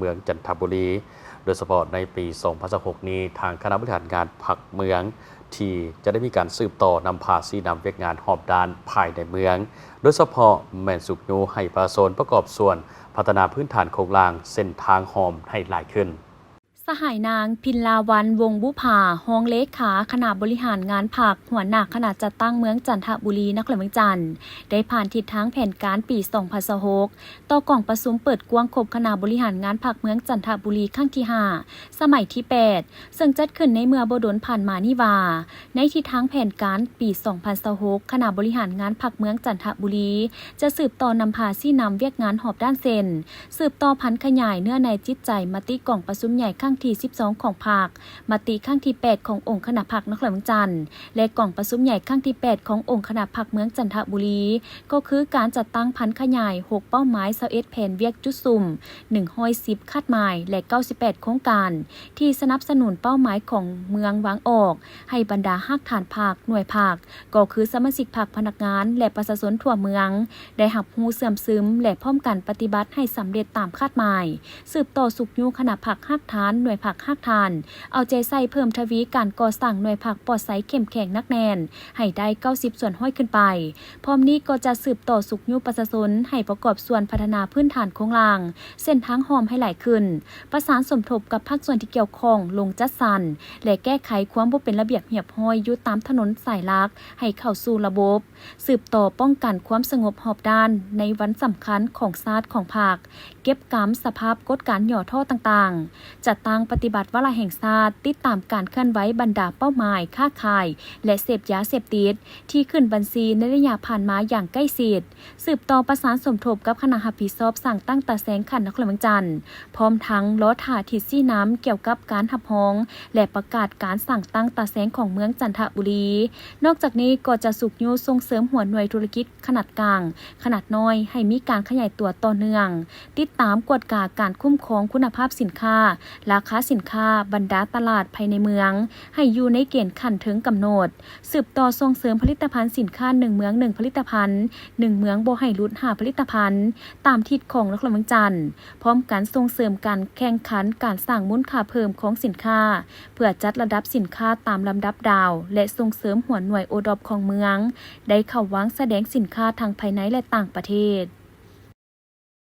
ເມືອງຈັນທະບູລີ. ໂດຍສະເພາະໃນປີສອງພັນຊາວຫົກນີ້, ທາງຄະນະບໍລິຫານງານພັກເມືອງ ທີ່ຈະໄດ້ມີການສືບຕໍ່ນຳພາຊີ້ນຳວຽກງານຮອບດ້ານພາຍໃນເມືອງ, ໂດຍສະເພາະແມ່ນຊຸກຍູ້ໃຫ້ປະຊາຊົນປະກອບສ່ວນພັດທະນາພື້ນຖານໂຄງລ່າງເສັ້ນທາງຮ່ອມໃຫ້ຫຼາຍຂຶ້ນ. ສະຫາຍນາງ ພິນລາວັນ ວົງບຸພາ, ຮອງເລຂາຄະນະບໍລິຫານງານພັກ, ຫົວໜ້າຄະນະຈັດຕັ້ງເມືອງຈັນທະບູລີ, ນະຄອນຫຼວງວຽງຈັນ, ໄດ້ຜ່ານທິດທາງແຜນການປີສອງພັນຊາວຫົກ ຕໍ່ກອງປະຊຸມເປີດກວ້າງຄົບຄະນະບໍລິຫານງານພັກເມືອງຈັນທະບູລີ ຄັ້ງທີຫ້າ ສະໄໝທີແປດ ເຊິ່ງຈັດຂຶ້ນໃນເມື່ອບໍ່ດົນຜ່ານມານີ້ວ່າ, ໃນທິດທາງແຜນການປີສອງພັນຊາວຫົກ ຄະນະບໍລິຫານງານພັກເມືອງຈັນທະບູລີ ຈະສືບຕໍ່ນຳພາຊີ້ນຳວຽກງານຮອບດ້ານເຊັ່ນ, ສືບຕໍ່ຜັນຂະຫຍາຍເນື້ອໃນຈິດໃຈມະຕິກອງປະຊຸມໃຫຍ່ຄັ້ງທີສິບສອງຂອງພັກ, ມະຕິຄັ້ງທີແປດຂອງອົງຄະນະພັກນະຄອນຫຼວງວຽງຈັນ ແລະ ກອງປະຊຸມໃຫຍ່ຄັ້ງທີແປດຂອງອົງຄະນະພັກເມືອງຈັນທະບູລີ, ກໍຄືການຈັດຕັ້ງຜັນຂະຫຍາຍຫົກເປົ້າໝາຍ ຊາວເອັດແຜນວຽກຈຸດສຸມ ໜຶ່ງຮ້ອຍສິບຄາດໝາຍ ແລະ ເກົ້າສິບແປດໂຄງການ ທີ່ສະໜັບສະໜູນເປົ້າໝາຍຂອງເມືອງວາງອອກ ໃຫ້ບັນດາຮາກຖານພັກ, ໜ່ວຍພັກ, ກໍຄືສະມາຊິກພັກ, ພະນັກງານ ແລະ ປະຊາຊົນທົ່ວເມືອງ ໄດ້ຮັບຮູ້ເຊື່ອມຊຶມ ແລະ ພ້ອມກັນປະຕິບັດໃຫ້ສຳເລັດຕາມຄາດໝາຍ, ສືບຕໍ່ຊຸກຍູ້ຄະນະພັກຮາກຖານ, ໜ່ວຍພັກຮາກຖານ, ເອົາໃຈໃສ່ເພີ່ມທະວີການກໍ່ສ້າງໜ່ວຍພັກປອດໃສເຂັ້ມແຂງໜັກແໜ້ນໃຫ້ໄດ້ເກົ້າສິບສ່ວນຮ້ອຍຂຶ້ນໄປ. ພ້ອມນີ້ກໍຈະສືບຕໍ່ຊຸກຍູ້ປະຊາຊົນໃຫ້ປະກອບສ່ວນພັດທະນາພື້ນຖານໂຄງລ່າງເສັ້ນທາງຮ່ອມໃຫ້ຫຼາຍຂຶ້ນ, ປະສານສົມທົບກັບພາກສ່ວນທີ່ກ່ຽວຂ້ອງລົງຈັດສັນ ແລະ ແກ້ໄຂຄວາມບໍ່ເປັນລະບຽບຮຽບຮ້ອຍຢູ່ຕາມຖະໜົນສາຍຫຼັກໃຫ້ເຂົ້າສູ່ລະບົບ, ສືບຕໍ່ປ້ອງກັນຄວາມສະຫງົບຮອບດ້ານໃນວັນສຳຄັນຂອງຊາດຂອງພັກ, ເກັບກຳສະພາບກົດການຫຍໍ້ທໍ້ຕ່າງໆ, ຈັດຕັ້ງປະຕິບັດວາລະແຫ່ງຊາດ, ຕິດຕາມການເຄື່ອນໄຫວບັນດາເປົ້າໝາຍຄ້າຂາຍ ແລະ ເສບຢາເສບຕິດ ທີ່ຂຶ້ນບັນຊີໃນໄລຍະຜ່ານມາຢ່າງໃກ້ຊິດ, ສືບຕໍ່ປະສານສົມທົບກັບຄະນະຮັບຜິດຊອບສ້າງຕັ້ງຕາແສງຂັ້ນນະຄອນຫຼວງວຽງຈັນ, ພ້ອມທັງລໍຖ້າທິດຊີ້ນຳກ່ຽວກັບການຮັບຮອງ ແລະ ປະກາດການສ້າງຕັ້ງຕາແສງຂອງເມືອງຈັນທະບູລີ. ນອກຈາກນີ້ກໍຈະຊຸກຍູ້ສົ່ງເສີມຫົວໜ່ວຍທຸລະກິດຂະໜາດກາງ, ຂະໜາດນ້ອຍ ໃຫ້ມີການຂະຫຍາຍຕົວຕໍ່ເນື່ອງ, ຕິດຕາມກວດກາການຄຸ້ມຄອງຄຸນນະພາບສິນຄ້າ, ລາຄາສິນຄ້າ, ບັນດາຕະຫຼາດພາຍໃນເມືອງ ໃຫ້ຢູ່ໃນເກນຂັ້ນເທິງກຳນົດ, ສືບຕໍ່ສົ່ງເສີມຜະລິດຕະພັນສິນຄ້າໜຶ່ງເມືອງໜຶ່ງຜະລິດຕະພັນ, ໜຶ່ງເມືອງບໍ່ໃຫ້ຫຼຸດຫ້າຜະລິດຕະພັນ, ຕາມທິດຂອງນະຄອນຫຼວງວຽງຈັນ, ພ້ອມກັນສົ່ງເສີມການແຂ່ງຂັນການສ້າງມູນຄ່າເພີ່ມຂອງສິນຄ້າ, ເພື່ອຈັດລະດັບສິນຄ້າຕາມລຳດັບດາວ ແລະ ສົ່ງເສີມຫົວໜ່ວຍໂອດອບຂອງເມືອງ ໄດ້ເຂົ້າວາງສະແດງສິນຄ້າທັງພາຍໃນ ແລະ ຕ່າງປະເທດ.